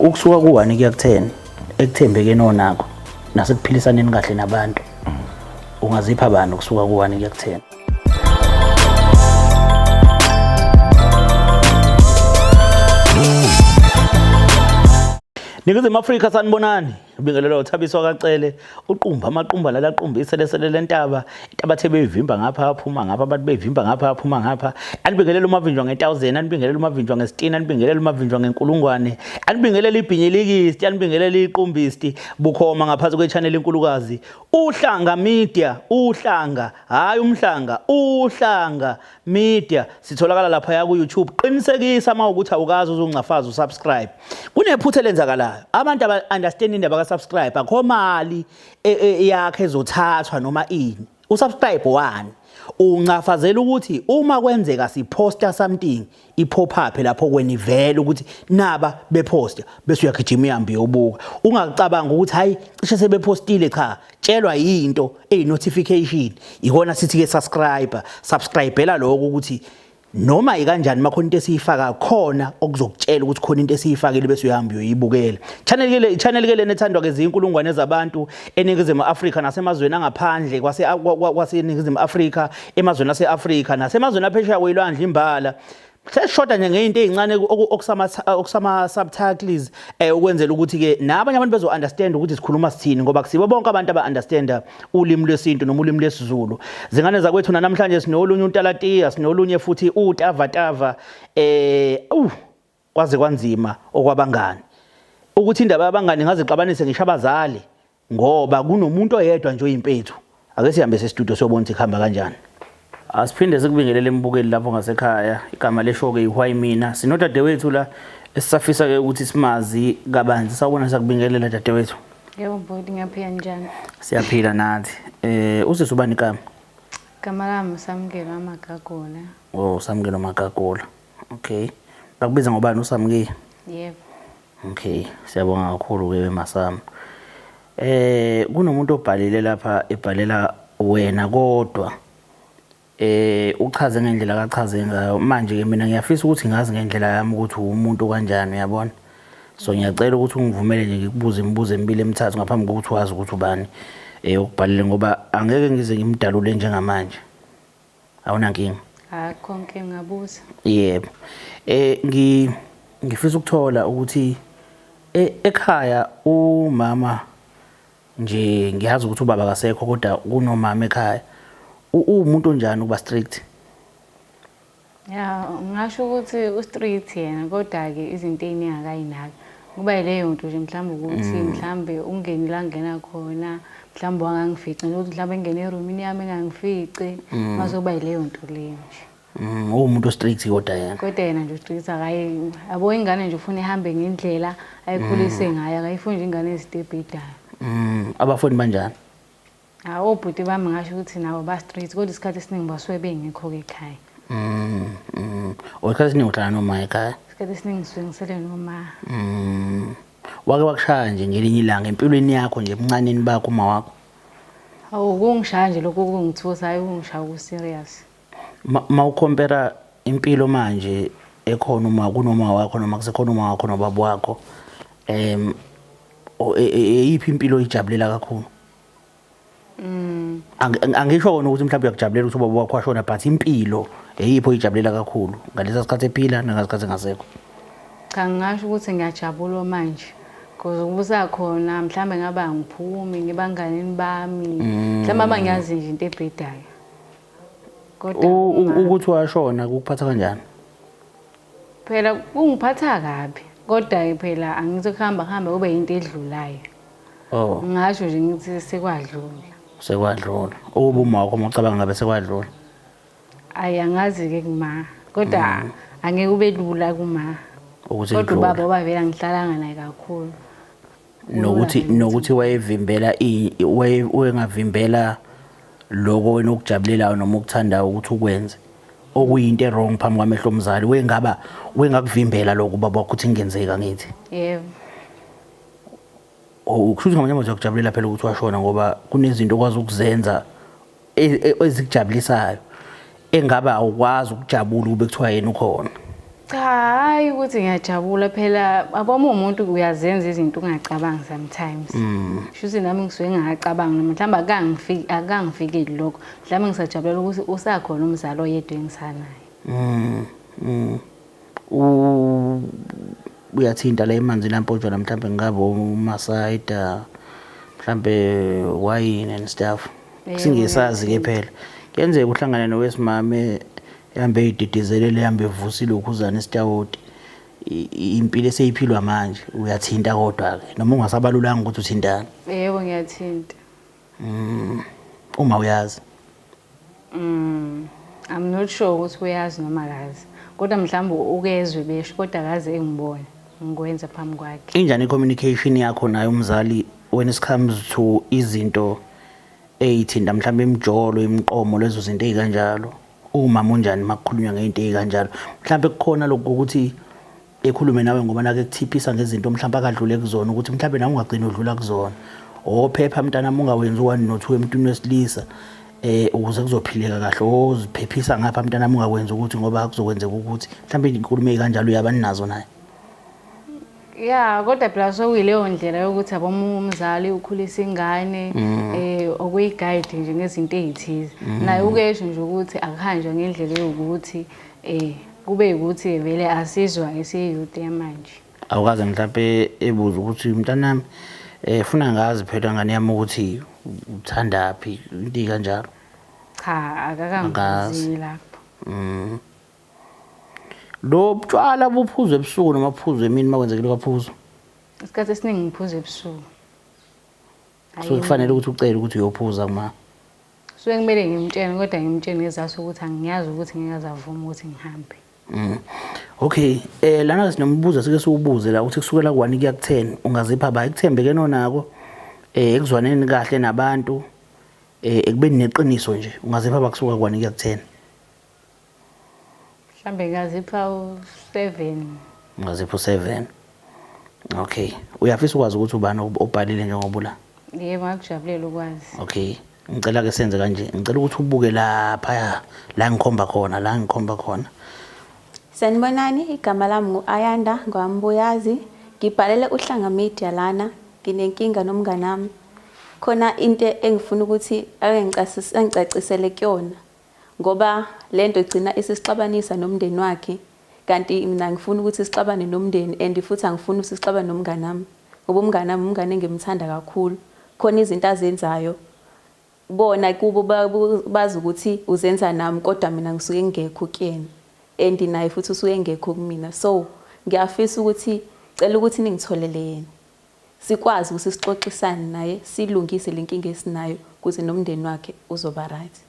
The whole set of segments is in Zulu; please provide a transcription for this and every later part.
Ukusuka ku-1 kuya ku-10 ekuthembekeni onakho nasekuphilisaneni kahle nabantu, ungazipha bani ukusuka ku-1 kuya ku-10? Ningizimu Afrika, sanibonani. Ubingelelwa uThabiso kaCele, uqumba amaqumba lala qumba iselesele lentaba, intabathe beyivimba ngapha aphuma ngapha, abantu beyivimba ngapha aphuma ngapha. Anibingelela umavinjwa nge1000, anibingelela umavinjwa ngesitini, anibingelela umavinjwa ngenkulungwane, anibingelela ibhinyilikisi, anibingelela iqumbisti, bukhoma ngaphansi kwe-channel enkulukazi. Uhlanga Media, uhlanga, hayi umhlanga, uhlanga Media sitholakala lapha ku YouTube. Qinisekisa uma ukuthi awukazi uzungcafaza usubscribe. Kunephutha elenzakalayo. Abantu aba understand indaba ka subscribe, akho mali yakhe ezothathwa noma ini. Usubscribe one. Ungcafazela ukuthi uma kwenzeka siposta something ipop up lapho kwenivela ukuthi naba beposta bese uyagijima uhambe uyobuka. Ungacabanga ukuthi hayi cishe sebepostile, cha, tshelwa yinto eyi notification. Ikona sithi ke subscribe, subscribela lokho ukuthi noma ikanjani makhona into esiyifaka khona okuzokutshela ukuthi khona into esiyifakile bese uyahamba uyoyibukela. Channel ke le, channel ke lena ethandwa ke zinkulungwane zabantu eNingizimu Afrika nasemazweni angaphandle kwase kwaseNingizimu Afrika, emazweni ase-Afrika nasemazweni aphesheya kwelwandle imbala. Sesishoda nje ngeyinto ey'ncane okusama subtitles ukwenzela ukuthi ke nabanye abantu bezo understand ukuthi sikhuluma sithini, ngoba kusibo bonke abantu aba understanda ulimi lwesintu noma ulimi lwesiZulu. Zingane zakwethu, namhlanje sinolunye untalatiya, sinolunye futhi utavatava kwaze kwanzima okwabangani. Ukuthi indaba yabangani ngazixabanise ngisho abazali ngoba kunomuntu oyedwa nje oyimpethu. Ake sihambe sestudio siyobona ukuthi kuhamba kanjani. Asiphinde sikubingelele embukeli lapho ngasekhaya. Igama lesho ke ihwayi mina. Sinodadewethu la esisafisa ke ukuthi simazi kabanzi. Sawubona, sakubingelela dadewethu. Yebo bhuti, ngiyaphila, njani? Siyaphila nathi. Usisi ubani igama? Igama lami Samukelo Amagagula. Oh, Samukelo Magagula. Okay. Bakubiza ngobani, uSamukelo? Yebo. Okay, siyabonga kakhulu ke Masam. Kunomuntu obhalile lapha ebhalela wena, kodwa uchaze ngendlela akachaze ngayo. Manje ke mina ngiyafisa ukuthi ngazi ngendlela yami ukuthi umuntu kanjani, uyabona? So ngiyacela ukuthi ungivumele nje ngikubuze imibuzo emibili emithathu ngaphambi kokuthi wazi ukuthi ubani okubhalile, ngoba angeke ngize ngimdalule njengamanje. Awunankinga? Akho nkinga, ngabuza. Yebo. Ngifisa ukuthola ukuthi ekhaya umama nje, ngiyazi ukuthi ubaba kasekho kodwa kunomama ekhaya. Uwumuntu onjani, ukuba strict? Ya, ngingasho ukuthi u-strict yena, kodwa-ke izinto ey'ningi akayinaki. Kuba yileyo nto nje mhlawumbe ukuthi mhlawumbe ungeni la ngena khona, mhlawumbe wangangifici nje ukuthi mhlawumbe engene erumini yami engangifici, mase kuba yileyo nto leyo nje. Uwumuntu strict kodwa yena. Kodwa yena nje strict, akayi yabo ingane nje ufuna ihambe ngendlela ayikhulise ngayo, akayifuni nje ingane ezitebhidayo. Abafundi banjani? Hawu, obhuti bami ngasho ukuthi nabo ba-strict, kodwa isikhathi esiningi basuke bengekho-ke ekhaya. Oh, isikhathi esiningi uhlala noma ekhaya? Isikhathi esiningi ngisuke ngisele noma. Wake wakushaya nje ngelinye ilanga empilweni yakho nje ebuncaneni bakho uma wakho? Hawu, kungishaya nje lokhu kungithusa, hayi ukungishaya ku-serious. Ma ucompare impilo manje ekhona uma kunoma wakho noma kusekhona uma wakho nobaba wakho, eyiphi impilo oyijabulela kakhulu? Angisho kona ukuthi mhlawumbe uyakujabulela ukuthi ubaba wakho washona, but impilo eyiphi oyijabulela kakhulu ngalesa sikhathi ephila nangasikhathi engasekho? Cha, ngingasho ukuthi ngiyajabula manje. Because ukubusa khona mhlawumbe ngabe angiphumi ngibanganini bami. Mhlawumbe abangiyazi nje into ebhedayo. Kodwa ukuthi washona kukuphatha kanjani? Phela kungiphatha kabi. Kodwa phela angithi kuhamba kuhambe kube into edlulayo. Oh. Ngingasho nje ngithi sekwadlula. Sekwadlula. Ukuba uma wakho uma ucabanga ngabe sekwadlula. Ayi, angazi ke kuma. Kodwa angeke ube lula kuma. Ukuthi Kodwa kudlule. ubaba wabavela ngihlalanga naye kakhulu. Nokuthi wayevimbela wayengavimbela lokho wena okujabulelayo noma okuthandayo ukuthi ukwenze okuyinto e-wrong phambi kwamehlo omzali, wengaba wengakuvimbela lokho ubaba wakho ukuthi kungenzeka ngithi? Yebo. Oh, kusho ukuthi ngamanye amazwi uyakujabulela phela ukuthi washona, ngoba kunezinto okwazi ukuzenza ezikujabulisayo engabe awukwazi ukujabula ube kuthiwa yena ukhona. Cha, hayi ukuthi ngiyajabula phela aboma umuntu uyazenza izinto ungacabangi sometimes. Shuthi nami ngisuke ngingacabangi noma mhlawumbe akangifiki akangifikeli lokho. Mhlawumbe ngisajabulela ukuthi usakhona umzali oyedwa engisanaye. Uyathinta la emanzini ampontshwana mhlawumbe ngabe umasayida mhlawumbe wayini and stuff. Yebo, Singesazi ke uyathinta. phela. Kuyenzeka uhlangane nowesimame ehambe eyididizelele ehambe evusa ilokhuzana isitawoti. Impilo eseyiphilwa manje uyathinta kodwa ke noma ungasabalulanga ukuthi uthintani. Yebo ngiyathinta. Uma uyazi. I'm not sure ukuthi uyazi noma akazi. Kodwa mhlawumbe ukezwe besho kodwa akaze engibone ngikwenza phambi kwakhe. Injani i-communication yakho naye umzali when it comes to izinto ey'thinta mhlawumbe imijolo, imiqomo lezo zinto ey'kanjalo? Umama unjani uma kukhulunywa ngey'nto ey'kanjalo? Mhlawumbe kukhona lokhu kokuthi ekhulume nawe ngoba nake kuthiphisa ngezinto mhlawumbe akadlule kuzona ukuthi mhlawumbe nawe ungagcina udlula kuzona. Ophepha mntanami ungawenzi u-one no-two emntwini wesilisa ukuze kuzophileka kahle. Oziphephisa ngapha mntanami ungakwenzi ukuthi ngoba kuzokwenzeka ukuthi mhlawumbe inkulumo ey'kanjalo uyaba ninazo naye. Ya, kodwa phela sekuyileyo ndlela yokuthi aboma umzali ukhulisa ingane okuyi-guide nje ngezinto ey'thize. Naye ukesho nje ukuthi akuhanjwa ngendlela ewukuthi kube ukuthi vele asizwa esiyi-youth yamanje. Awukaze mhlawumbe ebuze ukuthi mntanami funa ngazi phela ngane yami ukuthi uthandaphi into ey'kanjalo. Cha, akakangibuzi lapho. Lo butshwala buphuzwa ebusuku noma buphuzwa emini uma kwenzekile kwaphuzo? Isikhathi esiningi ngiphuza ebusuku. So kufanele ukuthi ucele ukuthi uyophuza kuma. Suke kumele ngimtshele kodwa ngimtshele ngezathu ukuthi angiyazi ukuthi ngeke aze avume ukuthi ngihambe. Okay, lana sinombuzo sike siwubuze la ukuthi kusukela ku-1 kuya ku-10 ungazipha ba ekuthembeke nonako ekuzwaneni kahle nabantu ekubeni neqiniso nje ungazipha ba kusuka ku-1 kuya ku-10. Mhlambe ngazipha u-7. Ungazipha u-7. Okay, uyafisa ukwazi ukuthi ubani obhalile njengoba ula? Yebo, ngakujabulela ukwazi. Okay, ngicela ke senze kanje. Ngicela ukuthi ubuke lapha la ngikhomba khona, la ngikhomba khona. Sanibonani, igama lami ngu-Ayanda ngwambuyazi. Ngibhalele uHlanga Media lana, nginenkinga nomngani wami. Khona into engifuna ukuthi ake angicacisele kuyona. Ngoba lento igcina isisixabanisa nomndeni wakhe, kanti mina ngifuna ukuthi sixabane nomndeni and futhi angifuni ukuthi sixabane nomngani wami. Ngoba umngani wami umngani engimthanda kakhulu. Khona izinto azenzayo bona kubo bazi ukuthi uzenza nami kodwa mina ngisuke ngingekho kuyena. And naye futhi usuke engekho kumina. So ngiyafisa ukuthi cela ukuthi ningitholele yena. Sikwazi ukuthi sixoxisane naye silungise lenkinga esinayo ukuze nomndeni wakhe uzoba right.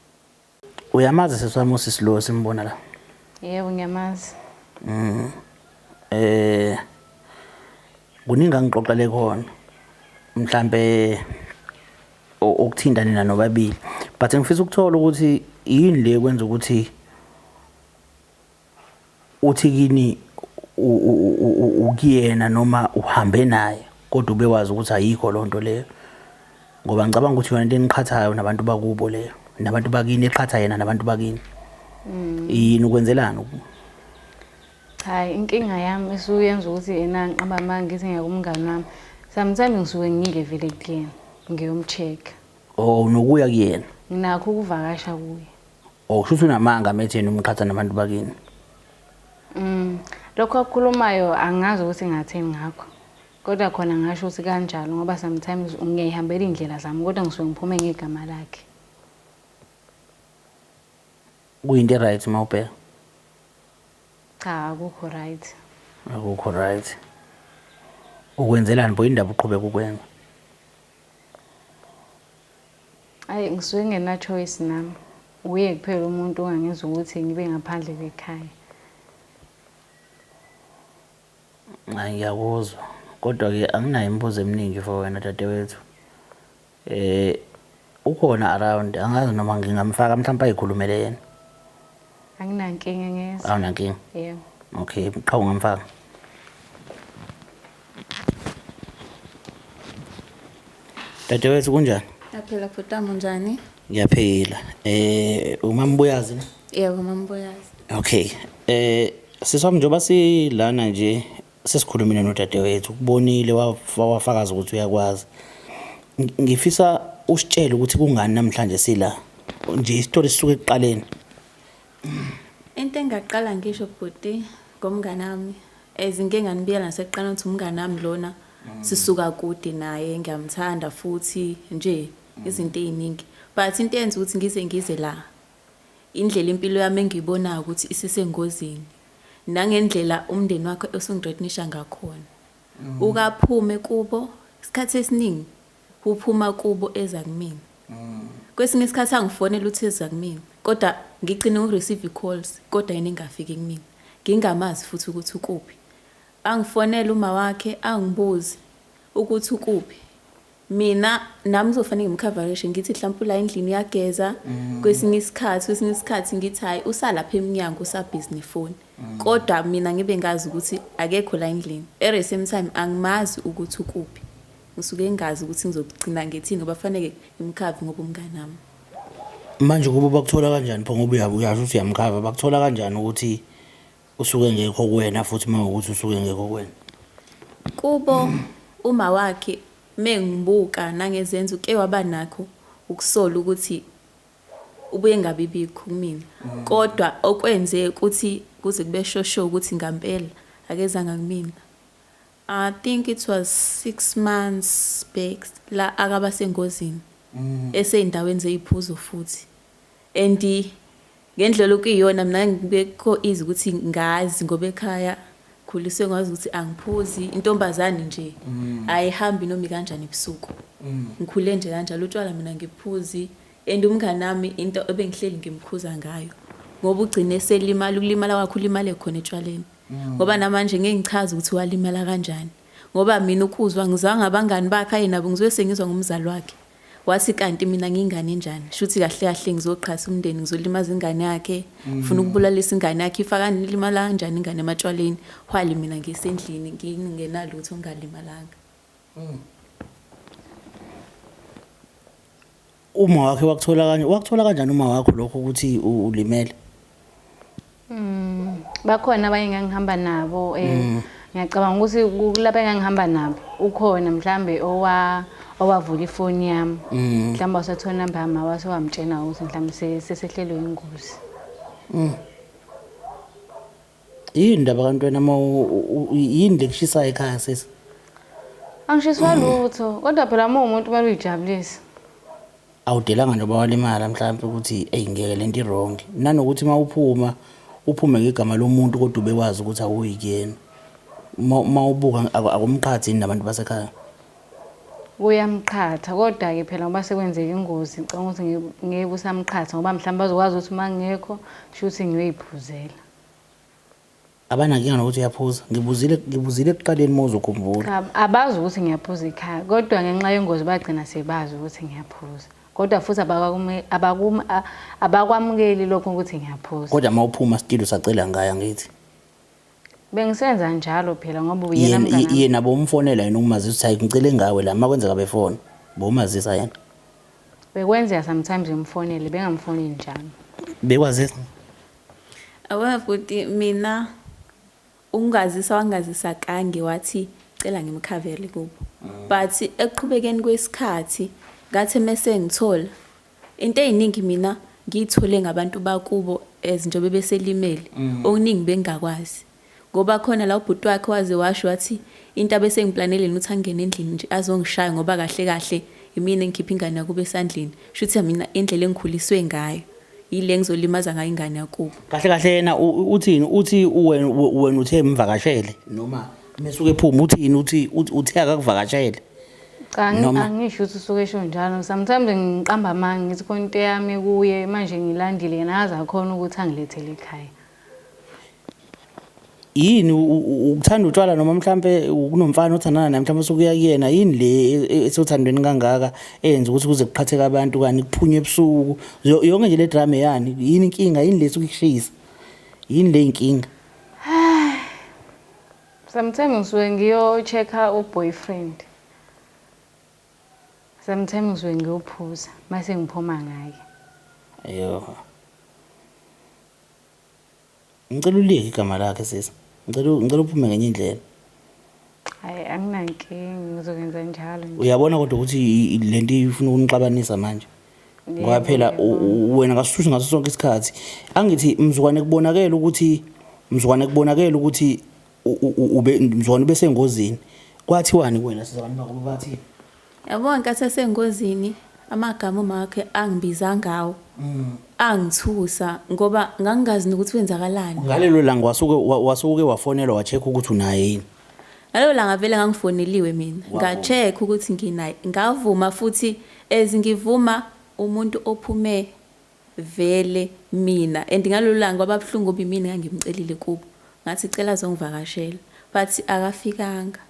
Uyamazi sisi wami usisi lo simbona la? Yebo, ngiyamazi. Kuningi angixoxele khona. Mhlambe okuthinta nina nobabili. But ngifisa ukuthola ukuthi yini le kwenza ukuthi uthi kini ukuyena noma uhambe naye kodwa ube wazi ukuthi ayikho lonto leyo. Ngoba ngicabanga ukuthi yona into eniqhathayo nabantu bakubo leyo, nabantu bakini eqhatha yena nabantu bakini. Yini ukwenzelani? Cha, inkinga yami isuke yenza ukuthi yena ngiqamba amanga ngithi ngiya kumngani wami. Sometimes ngisuke ngile vele kuyena, ngiyomcheck. Oh, nokuya kuyena. Nginakho ukuvakasha kuye. Oh, kusho ukuthi unamanga metheni umqhatha nabantu bakini. Lokho akukhulumayo angazi ukuthi ngathini ngakho. Kodwa khona ngasho ukuthi kanjalo ngoba sometimes ngiyayihambela iy'ndlela zami kodwa ngisuke ngiphume ngegama lakhe. Kuyinto e-right uma ubheka? Cha, akukho right. Akukho right. Ukwenzelani bo indaba uqhubeka ukwenza? Ayi, ngisuke ngingena choice nami. Uye kuphela umuntu ongangenza ukuthi ngibe ngaphandle kwekhaya. Hayi, ngiyakuzwa. Kodwa ke anginayo imibuzo eminingi for wena dadewethu. Ukhona around, angazi noma ngingamfaka mhlawumbe ayikhulumele yena. Anginankinga ngeze. Awunankinga? Yebo. Okay, qha ungamfaka. Dadewethu kunjani? Ngiyaphila bhuti wami, unjani? Ngiyaphila. Umama Mbuyazi ne? Yebo, umama Mbuyazi. Okay. Sisi wami njengoba silana nje sesikhulumile nodadewethu ukubonile wafakaza ukuthi uyakwazi. Ngifisa usitshele ukuthi kungani namhlanje sila nje isitori sisuke ekuqaleni. Into engingaqala ngisho bhuti ngomngane wami as ngike nganibikela nasekuqaleni ukuthi umngane wami lona sisuka kude naye ngiyamthanda futhi nje izinto ey'ningi but into eyenza ukuthi ngize ngize la indlela impilo yami engiyibonayo ukuthi isisengozini nangendlela umndeni wakhe osungithreatenisha ngakhona. Ukaphume kubo isikhathi esiningi uphuma kubo eza kumina. Kwesinye isikhathi angifonela uthi eza kumina kodwa ngigcine uku-receive i-calls kodwa yena engafiki kumina. Ngingamazi futhi ukuthi ukuphi. Angifonele uma wakhe angibuze ukuthi ukuphi. Mina nami kuzofanele ngimkhavarishe ngithi mhlawumpe ula endlini uyageza kwesinye isikhathi kwesinye isikhathi ngithi hhayi usalapha emnyango usabhizi nefoni. Kodwa mina ngibe ngazi ukuthi akekho la endlini. At the same time angimazi ukuthi ukuphi. Ngisuke ngingazi ukuthi ngizogcina ngithini ngoba faneke ngimkhave ngoba umngani wami. Manje kubo bakuthola kanjani pho ngoba uyasho ukuthi uyamkhava bakuthola kanjani ukuthi usuke engekho kuwena futhi uma kuwukuthi usuke engekho kuwena? Kubo uma wakhe mengibuka nangezenzo uke waba nakho ukusola ukuthi ubuye engabi bikho kumina kodwa okwenze ukuthi kuze kube shosho ukuthi ngampela akezanga kumina. I think it was 6 months back la akaba sengozini eseyindaweni zeyiphuzo futhi and ngendlela okuyiyona mina ngibekho easy ukuthi ngazi ngoba ekhaya khuliswe ngazi ukuthi angiphuzi intombazane nje ayihambi noma ikanjani ebusuku. Ngikhule nje kanjalo utshwala mina ngiphuzi and umngani wami into ebengihleli ngimkhuza ngayo ngoba ugcine selimala ukulimala kwakhe ulimale khona etshwaleni. Ngoba namanje ngeke ngichaze ukuthi walimala kanjani ngoba mina ukuzwa ngizwa ngabangani bakhe aye nabo ngizwe sengizwa ngomzali wakhe. Wathi kanti mina ngiyingane enjani shuthi kahle kahle ngizoqhasa umndeni ngizolimaza ingane yakhe ngifuna ukubulalisa ingane yakhe ifaka limala kanjani ingane ematshwaleni while mina ngisendlini ngingenalutho ngingalimalanga. Uma wakhe wakuthola kanje wakuthola kanjani uma wakho lokho ukuthi ulimele? Bakhona abanye engangihamba nabo ngiyacabanga ukuthi kulaba engangihamba nabo ukhona mhlambe owa owavula ifoni yami. Mhlawumbe wasathola inamba yami wase wamtshena ukuthi mhlawumbe sesehlelwe ingozi. Yini ndaba kanti wena uma yini lekushisayo ekhaya sisi? Angishiswa lutho kodwa phela uma uwumuntu kumele uyijabulise. Awudelanga nje walimala mhlawumbe ukuthi eyi ngeke lento i-wrong. Nanokuthi uma uphuma uphume ngegama lomuntu kodwa ubekwazi ukuthi awuyi kuyena. Uma ubuka akumqhathi yini nabantu basekhaya? Kuyamqhatha kodwa-ke phela ngoba sekwenzeka ingozi ngicabanga ukuthi ngeke usamqhatha ngoba mhlawumbe bazokwazi ukuthi uma ngingekho shuthi ngiyoyiphuzela. Abanankinga nokuthi uyaphuza. Ngibuzile ngibuzile ekuqaleni uma uzokhumbula. Cha, abazi ukuthi ngiyaphuza ekhaya kodwa ngenxa yengozi bagcina sebazi ukuthi ngiyaphuza. Kodwa futhi abakwamukeli lokho ukuthi ngiyaphuza. Kodwa uma uphuma still usacela ngaye angithi? Bengisenza njalo phela ngoba uyena mngani wami. Yena bomfonela yena ukumazisa ukuthi hayi ngicele ngawe la uma kwenzeka befona bomazisa yena. Bekwenzeka sometimes ngimfonele bengamfoneli njalo. Bekwazisa. Yabona bhuti mina ukungazisa wangazisa kange wathi cela ngimkhavele kubo. But ekuqhubekeni kwesikhathi ngathi mese ngithola into eziningi mina ngiyithole ngabantu bakubo as njengoba beselimele okuningi bengingakwazi. Ngoba khona la ubhuti wakhe waze washo wathi into abesengiplaneleni ukuthi angene endlini nje azongishaya ngoba kahle kahle imina engikhipha ingane yakubo esandleni. Shuthi mina indlela engikhuliswe ngayo yile engizolimaza ngayo ingane yakubo. Kahle kahle yena uthini uthi wena wena uthe mvakashele noma mesuke ephuma uthini uthi uthe akakuvakashele. Cha angisho ukuthi usuke esho njalo. Sometimes ngiqamba amanga ngithi khona into yami kuye manje ngilandile yena akaze akhona ukuthi angilethele ekhaya. Yini ukuthanda utshwala noma mhlampe kunomfana othandana naye mhlampe usuke uya kuyena yini le esothandweni kangaka eyenza ukuthi kuze kuqhatheke abantu kani kuphunywe ebusuku yonke nje le drama yani yini inkinga yini le esuke ikushisa yini le inkinga? Sometimes ngisuke ngiyo-check-a u-boyfriend. Sometimes ngisuke ngiyophuza mase ngiphuma ngaye. Yo. Ngicela uliyeke igama lakhe sisi. Ngicela uphume ngenye indlela. Hayi anginankinga ngizokwenza njalo nje. Uyabona kodwa ukuthi lento ifuna ukunixabanisa manje. Ngoba phela wena ngasisuthi ngaso sonke isikhathi angithi mzukwane kubonakele ukuthi mzukwane kubonakele ukuthi ube mzukwane ubesengozini. Kwathiwani kuwena sisi abantu bakubo bathi? Yabo ngenkathi esengozini amagama uma wakhe angibiza ngawo. Angithusa ngoba ngangingazi nokuthi kwenzakalani. Ngalelo langa wasuke wafonelwa wa-check ukuthi unaye yini? Ngalelo langa vele ngangifoneliwe mina. Nga-check ukuthi nginaye. Ngavuma futhi as ngivuma umuntu ophume vele mina and ngalelo langa kwaba buhlungu ngoba imina engangimcelile kubo. Ngathi cela azongivakashela but akafikanga.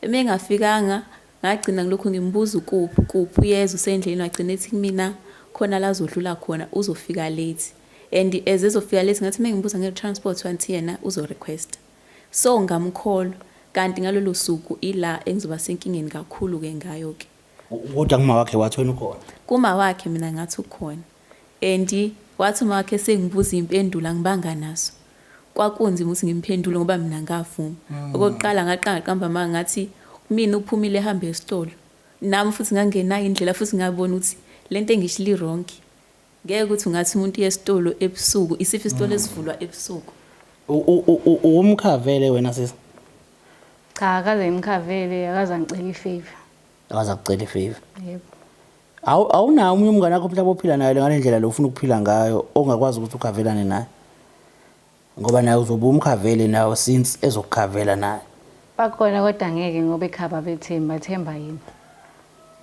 Uma engafikanga ngagcina ngilokhu ngimbuza ukuphi ukuphi uyeza usendleleni wagcina ethi kumina khona la azodlula khona uzofika late and as ezofika late ngathi uma ngimbuza nge-transport wathi yena uzo-request. So ngamkholwa kanti ngalolo suku ila engizoba senkingeni kakhulu-ke ngayo-ke. Kodwa kuma wakhe wathi wena ukhona? Kuma wakhe mina ngathi ukhona and wathi uma wakhe sengibuza iy'mpendulo angibanga nazo. Kwakunzima ukuthi ngimphendule ngoba mina ngavuma. Okokuqala ngaqala ngaqamba amanga ngathi mina uphumile ehamba esitolo. Nami futhi ngangenayo indlela futhi ngabona ukuthi lento engishilo i-wrong. Ngeke ukuthi ungathi umuntu uye esitolo ebusuku, isiphi isitolo esivulwa ebusuku? Uwumkhavele wena sisi? Cha akaze ngimkhavele, akaze angicela i-favor. Akaze akucela i-favor. Yebo. Awunawo omunye umngane wakho mhlawumbe ophila naye ngale ndlela lo ufuna ukuphila ngayo ongakwazi ukuthi ukhavelane naye? Ngoba naye uzobe umkhavele nawe since ezokukhavela naye. Bakhona kodwa ngeke ngoba ekhaya babethemba, bathemba yena.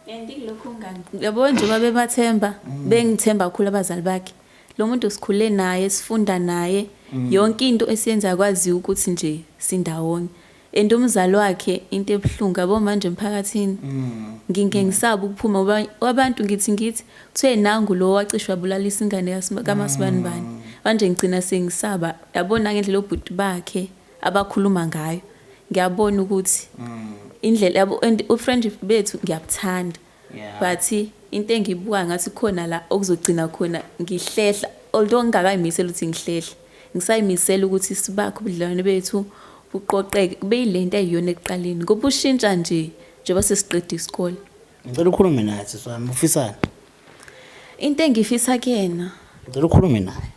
And kulokhu ngani yabo njengoba bebathemba bengithemba kakhulu abazali bakhe. Lo muntu sikhule naye, sifunda naye, yonke into esiyenza kwaziwa ukuthi nje sindawonye. And umzali wakhe into ebuhlungu yabo manje emphakathini. Ngike ngisaba ukuphuma ngoba abantu ngithi kuthiwe nangu lo wacishwa wabulalisa ingane kaMasibanibani. Manje ngigcina sengisaba yabona ngendlela obhuti bakhe abakhuluma ngayo. Ngiyabona ukuthi indlela yabo and u-friendship bethu ngiyabuthanda. But into engiyibuka ngathi khona la okuzogcina khona ngihlehla although ngingakayimiseli ukuthi ngihlehle. Ngisayimisela ukuthi sibakhe ubudlelwane bethu buqoqeke kube yilento eyiyona ekuqaleni ngoba ushintsha nje njengoba sesiqeda isikole. Ngicela ukhulume naye sisi wami, ufisani? Into engifisa kuyena. Ngicela ukhulume naye.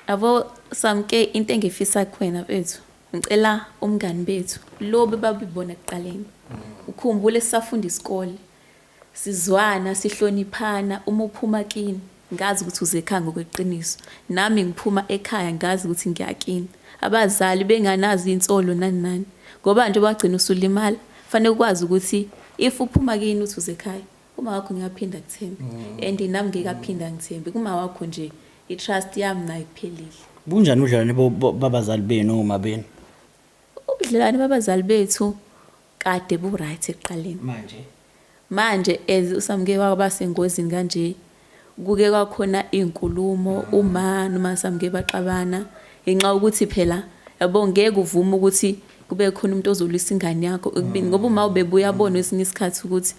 Yabo Samke into engifisa kuwena mfethu. Ngicela umngani bethu lo bebabibona ekuqaleni. Ukhumbule sisafunda isikole. Sizwana sihloniphana uma uphuma kini ngazi ukuthi uze ekhaya ngokweqiniso. Nami ngiphuma ekhaya ngazi ukuthi ngiyakini. Abazali benganazo iy'nsolo nani nani. Ngoba nje wagcina usulimala fanele ukwazi ukuthi if uphuma kini uthi uze ekhaya uma wakho ngeke aphinde akuthembe. And nami ngeke aphinde angithembe. Kuma wakho nje i-trust yami nayo iphelile. Bunjani ubudlelwane babazali benu oma benu? Ubudlelwane babazali bethu kade bu-right ekuqaleni. Manje? Manje as uSamke waba sengozini kanje kuke kwakhona iy'nkulumo uma noma Samke baxabana ngenxa yokuthi phela yabo ngeke uvume ukuthi kube khona umuntu ozolwisa ingane yakho ekubeni ngoba uma ubebuya abone kwesinye isikhathi ukuthi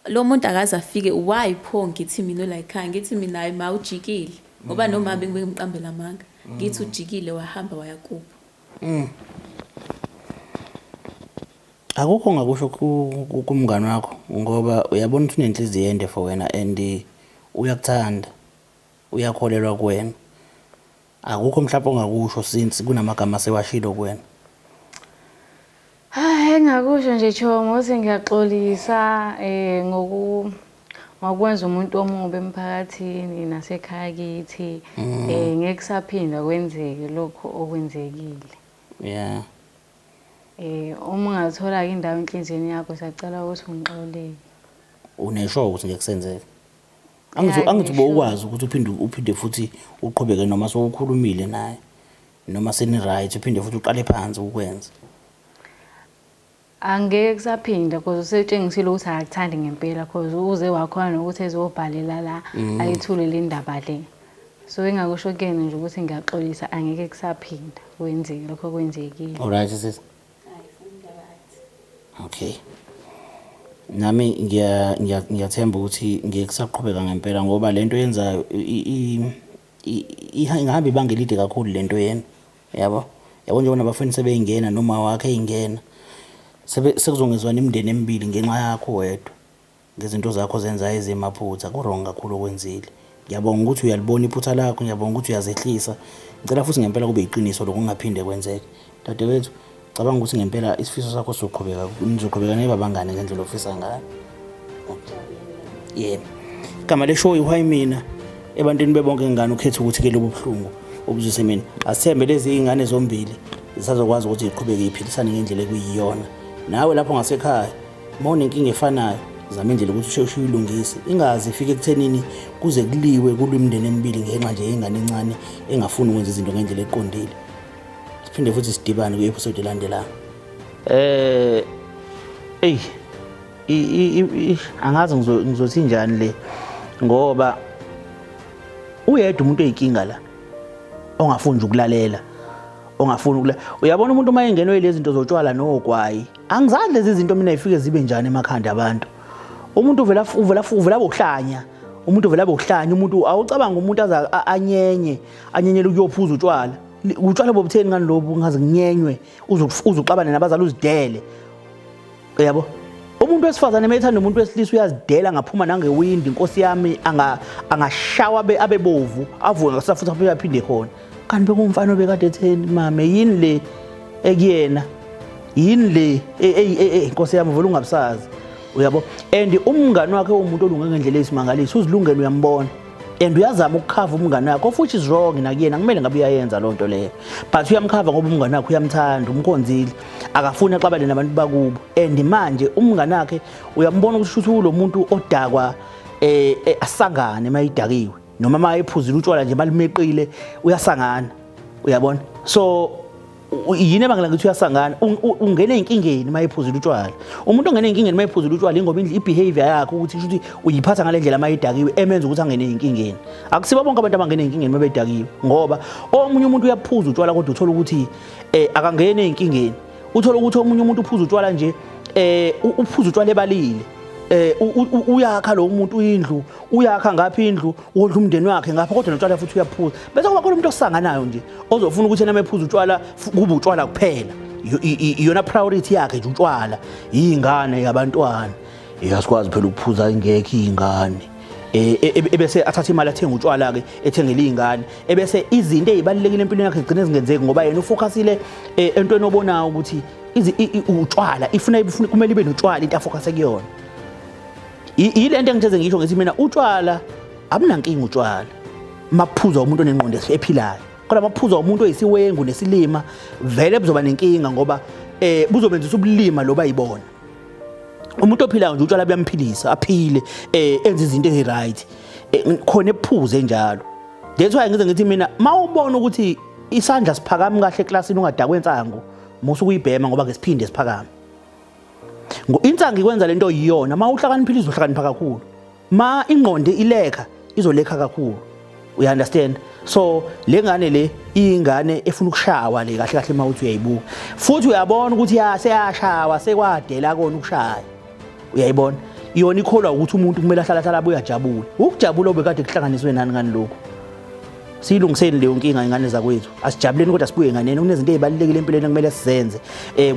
lo muntu akaze afike why pho ngithi mina la ekhaya ngithi mina hayi ma ujikile ngoba noma bengibe ngimqambela amanga ngithi ujikile wahamba waya kubo. Akukho ongakusho kumngani wakho ngoba uyabona ukuthi unenhliziyo ende for wena and uyakuthanda, uyakholelwa kuwena. Akukho mhlawumbe ongakusho since kunamagama asewashilo kuwena. Hayi engakusho nje Chomo ukuthi ngiyaxolisa ngokwenza umuntu omubi emphakathini nasekhaya kithi ngeke kusaphinda kwenzeke lokho okwenzekile. Yeah. Uma ungathola indawo enhliziyweni yakho siyacela ukuthi ungixolele. Unesho ukuthi ngeke kusenzeke. Angithi ubokwazi ukuthi uphinde futhi uqhubeke noma sowukhulumile naye noma seni right uphinde futhi uqale phansi ukwenza. Angeke kusaphinda because usetshengisile ukuthi akakuthandi ngempela because uze wakhona nokuthi ezobhalela la ayithule le ndaba le. So engakusho kuyena nje ukuthi ngiyaxolisa angeke kusaphinda kwenzeke lokho kwenzekile. All right sis. Okay. Nami ngiyathemba ukuthi ngeke kusaqhubeka ngempela ngoba lento yenzayo Ingahamba ibanga elide kakhulu lento yenu, yabo. Yabo njengoba nabafweni sebeyingena noma wakhe eyingena, sekuzongezwana imindeni emibili ngenxa yakho wedwa, ngezinto zakho ozenzayo ezimaphutha. Ku-wrong kakhulu okwenzile. Ngiyabonga ukuthi uyalibona iphutha lakho, ngiyabonga ukuthi uyazehlisa. Ngicela futhi ngempela kube yiqiniso lokhu kungaphinde kwenzeke. Dadewethu, cabanga ukuthi ngempela isifiso sakho sizoqhubeka, nizoqhubeka nibe abangani ngendlela ofisa ngayo. Yebo. Igama leshow iwhy mina ebantwini bebonke ngane ukhetha ukuthi ke lobu buhlungu obuzwise mina. Asithembe lezi iy'ngane zombili zisazokwazi ukuthi ziqhubeke iphilisane ngendlela ekuyiyona. Nawe lapho ngasekhaya uma unenkinga efanayo zama indlela ukuthi usheshe uyilungise, ingaze ifike ekuthenini kuze kuliwe kulwe imindeni emibili ngenxa nje yengane encane engafuni ukwenza izinto ngendlela eqondile. Siphinde futhi sidibane kwi-episode elandelayo. Eyi angazi ngizothi njani le, ngoba uyedwa umuntu oyinkinga la ongafuni nje ukulalela, ongafuni ukulalela. Uyabona umuntu uma engenwe yilezi zinto zotshwala nogwayi, angizazi lezi zinto mina ifike zibe njani emakhanda abantu. Umuntu uvela uvela uvela bohlanya, umuntu uvela bohlanya, umuntu awucabanga umuntu aze anyenye, anyenyele ukuyophuza utshwala. Utshwala bobutheni ngani lobu ngaze kunyenywe, uzuxabane nabazali uzidele. Uyabo? Umuntu wesifazane uma ethanda umuntu wesilisa uyazidela, ngaphuma nangewindi, inkosi yami, angashawa abe bovu, avuke ngakusasa futhi aphinde aphinde khona. Kanti bekumfana obekade etheni, mame yini le ekuyena? Yini le inkosi yami vele ungabusazi. Uyabo? And umngani wakhe umuntu olunge ngendlela eyisimangaliso, uzilungele uyambona. And uyazama ukukhava umngani wakhe, of which is wrong nakuyena, kumele ngabe uyayenza loo nto leyo. But uyamkhava ngoba umngani wakhe uyamthanda, umkhonzile. Akafuni axabane nabantu bakubo. And manje umngani wakhe uyambona ukuthi shuthi ulo muntu odakwa asangane mayidakiwe noma mayephuzile utshwala nje balimeqile uyasangana. Uyabona? So yini ebangela ngithi uyasangana? Ungena ey'nkingeni uma ephuzile utshwala. Umuntu ongena ey'nkingeni uma ephuzile utshwala ingoba i-behavior yakhe ukuthi kusho ukuthi uyiphatha ngale ndlela uma edakiwe emenza ukuthi angene ey'nkingeni. Akusibo bonke abantu abangena ey'nkingeni uma bedakiwe, ngoba omunye umuntu uyaphuza utshwala kodwa uthola ukuthi akangeni ey'nkingeni. Uthola ukuthi omunye umuntu uphuza utshwala nje uphuza utshwala ebalile. Uyakha lo muntu indlu, uyakha ngapha indlu, wondla umndeni wakhe ngapha, kodwa notshwala futhi uyaphuza. Bese kuba khona umuntu osanganayo nje ozofuna ukuthi yena mephuza utshwala kube utshwala kuphela. Iyona priority yakhe nje utshwala, iy'ngane yabantwana. Asikwazi phela ukuphuza ingekho iy'ngane. Ebese athatha imali athenga utshwala ke, ethengele iy'ngane. Ebese izinto ey'balulekile empilweni yakhe zigcine zingenzeki ngoba yena ufocusile entweni obonayo ukuthi utshwala, ifuna kumele ibe notshwala into afocuse kuyona. Yile nto engithe ngisho ngithi mina utshwala abunankinga, utshwala makuphuzwa umuntu onengqondo ephilayo, kodwa makuphuzwa umuntu oyisiwengu nesilima vele buzoba nenkinga ngoba buzobenzisa ubulima lo bayibona. Umuntu ophilayo nje utshwala buyamphilisa, aphile, enze izinto ezi-right, khona ephuze njalo. That's why ngize ngithi mina mawubona ukuthi isandla siphakami kahle eklasini ungadakwe insangu, musa ukuyibhema ngoba ke siphinde siphakame. Insangu ikwenza lento yiyona, ma uhlakaniphile izohlakanipha kakhulu, ma ingqondo ilekha izolekha kakhulu. You understand? So le ngane le iyingane efuna ukushawa le kahle kahle, uma uthi uyayibuka futhi uyabona ukuthi seyashawa, sekwadela kona ukushaya. Uyayibona yona ikholwa ukuthi umuntu kumele ahlala ahlala abuye ajabule. Ukujabula obekade kuhlanganiswe nani ngani lokhu? Siyilungiseni leyo nkinga ingane zakwethu, asijabuleni kodwa sibuye enganeni. Kunezinto ey'balulekile empilweni ekumele sizenze.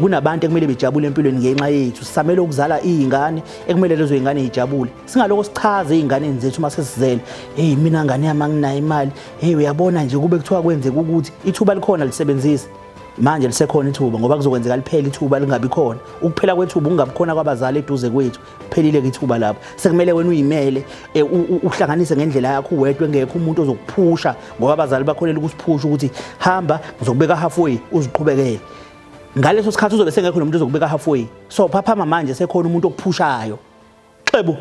Kunabantu ekumele bejabule empilweni ngenxa yethu. Sisamele ukuzala iy'ngane ekumele lezo y'ngane y'jabule. Singaloko sichaze ey'nganeni zethu uma sesizele, hey mina ngane yami anginayo imali, hey uyabona nje kube kuthiwa kwenzeka ukuthi ithuba likhona lisebenzise manje, lisekhona ithuba, ngoba kuzokwenzeka liphele ithuba lingabi khona. Ukuphela kwethuba ungabi khona kwabazali eduze kwethu, phelile-ke ithuba lapho. Sekumele wena uyimele, uhlanganise ngendlela yakho uwedwa, engekho umuntu ozokuphusha, ngoba abazali bakhonela ukusiphusha ukuthi hamba ngizokubeka halfway uziqhubekele. Ngaleso sikhathi uzobe sengekho nomuntu ozokubeka halfway. So phaphama manje, sekhona umuntu okuphushayo. Xebu.